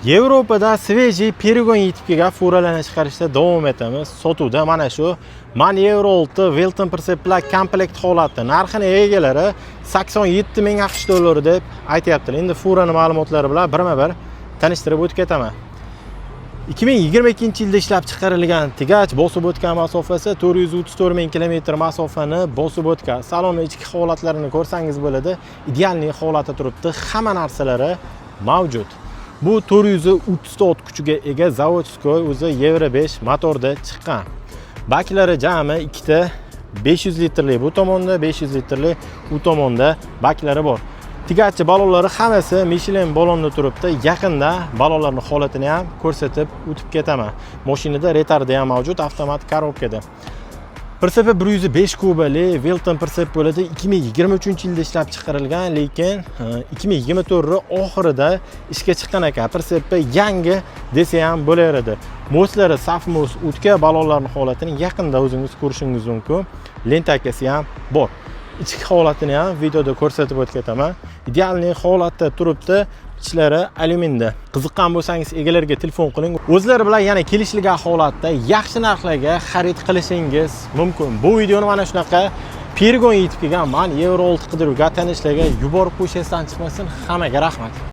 Yevropada свежий перегон yetib kelgan furalarni chiqarishda davom etamiz. Sotuvda mana shu MAN Euro 6 Wilton прицеп bilan komplekt holati. Narxini egalari 87 ming AQSh dollari deb aytyaptilar. Endi furani ma'lumotlari bilan birma-bir tanishtirib o'tib ketaman. 2022 yilda ishlab chiqarilgan тягач, bosib o'tgan masofasi 434 ming kilometr masofani bosib o'tgan. Salonni ichki holatlarini ko'rsangiz bo'ladi. Идеальный holatda turibdi. Hamma narsalari mavjud. Bu 430 ta ot kuchiga ega заводской, o'zi Yevro 5 motorda chiqqan. Baklari jami ikkita, 500 litrli bu tomonda, 500 litrli u tomonda baklari bor. Тягач balonlari hammasi Michelin balonda turibdi. Yaqinda balonlarning holatini ham ko'rsatib o'tib ketaman. Mashinada retardi ham mavjud, avtomat коробка da. Прицеп i 105 kubali Wilton прицеп bo'ladi. 2023 yilda ishlab chiqarilgan, lekin 2024 oxirida ishga chiqqan ekan. Прицеп i yangi desa ham bo'laveradi. Мост lari saf мост o'tga, balonlarning holatini yaqinda o'zingiz ko'rishingiz mumkin. Лента si ham bor. Ichki holatini ham videoda ko'rsatib o'tib ketaman. Идеальный holatda turibdi, ichlari alyuminda. Qiziqqan bo'lsangiz, egalariga telefon qiling. O'zlari bilan yana kelishilgan holatda yaxshi narxlarga xarid qilishingiz mumkin. Bu videoni mana shunaqa перегон yetib kelgan MAN Euro 6 qidiruvga tanishlarga yuborib qo'yish esdan chiqmasin. Hammaga rahmat.